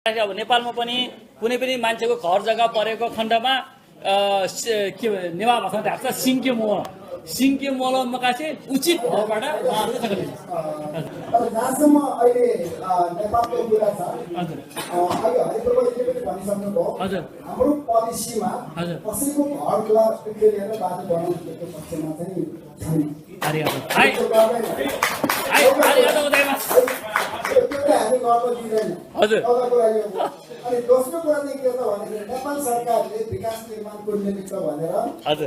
अब नेपालमा पनि कुनै पनि मान्छेको घर जग्गा परेको खण्डमा के नेवा भाषामा राख्छ सिङ्के मोल सिङ्के मोल मकासे उचित भावबाट जहाँसम्म अहिले नेपालको कुरा छ अहिले हरिप्रभुले पनि भनिसक्नुभयो हाम्रो पोलिसीमा कसैको घर द्वार लिएर बाटो बनाउनुको पक्षमा चाहिँ छैन। हामी गर्न दिँदैन। हजुर अनि दोस्रो कुरा चाहिँ के छ भने नेपाल सरकारले विकास निर्माणको निमित्त भनेर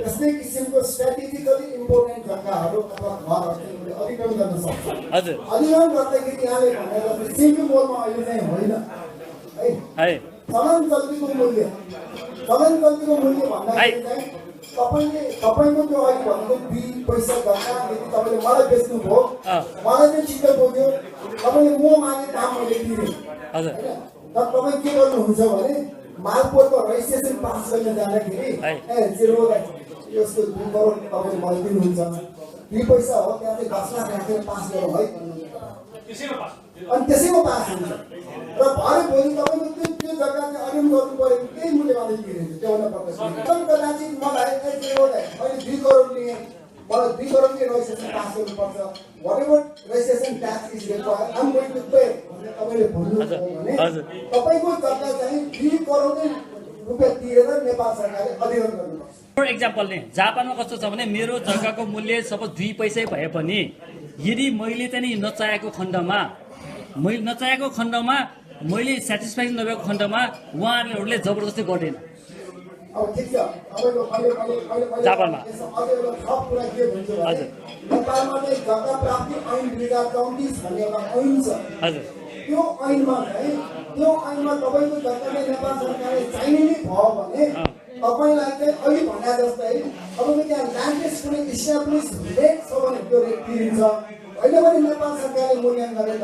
यस्तै किसिमको स्ट्राटेजिकली इम्पोर्टेन्ट जग्गाहरू अथवा घरहरू अधिग्रहण गर्न सक्छ। अधिग्रहण गर्दाखेरि यहाँले भनेर सिङ्गो मोलमा अहिले चाहिँ होइन है चलन चल्तीको मूल्य भन्दाखेरि चाहिँ तपाईको त्यो अहिले भनेको 2 पैसा जग्गा यदि तपाईँले मलाई बेच्नुभयो मलाई चाहिँ चित्त बुझ्यो तपाईँले म मागे दाम मैले तिरेँ होइन। तर तपाईँ के गर्नुहुन्छ भने मालपोतको रजिस्ट्रेसन पास गर्न जाँदाखेरि यसको 2 करोड तपाईँले मलाई दिनुहुन्छ 2 पैसा हो त्यहाँ चाहिँ 10 लाख राखेर पास गरौँ है अनि त्यसैमा पास हुन्छ र भरे भोलि तपाईँको त्यो जग्गा चाहिँ अलिम गर्नु पऱ्यो केही मूल्यमा तिरिन्छ त्यो हुन पर्छ। कदाचित मलाई अहिले 2 करोड लिएँ मलाई 2 करोडकै रजिस्ट्रेसन पास गर्नुपर्छ whatever registration tax is required I'm going to pay तपाईँले भन्नुहुन्छ भने तपाईँको जग्गा चाहिँ 2 करोड रुपियाँ तिरेर नेपाल सरकारले अधिग्रहण गर्नुपर्छ। फर एक्जाम्पल नि जापानमा कस्तो छ भने मेरो जग्गाको मूल्य सपोज 2 पैसै भए पनि यदि मैले चाहिँ नचाहेको खण्डमा मैले सेटिस्फ्याक्सन नभएको खण्डमा उहाँहरूले जबरजस्ती गर्दैन। अब ठिक छ जापानमा थप कुरा के भन्छ भने नेपालमा चाहिँ जग्गा प्राप्ति ऐन 2034 भन्ने एउटा ऐन छ। त्यो ऐनमा तपाईँको जग्गाले नेपाल सरकारले चाहिने नै भयो भने तपाईँलाई चाहिँ अहिले भन्दा जस्तै तपाईँको त्यहाँ ल्यान्डलेस कुनै इस्टाब्लिस रेट छ भने त्यो रेट तिरिन्छ। अहिले पनि नेपाल सरकारले मूल्याङ्कन गरेर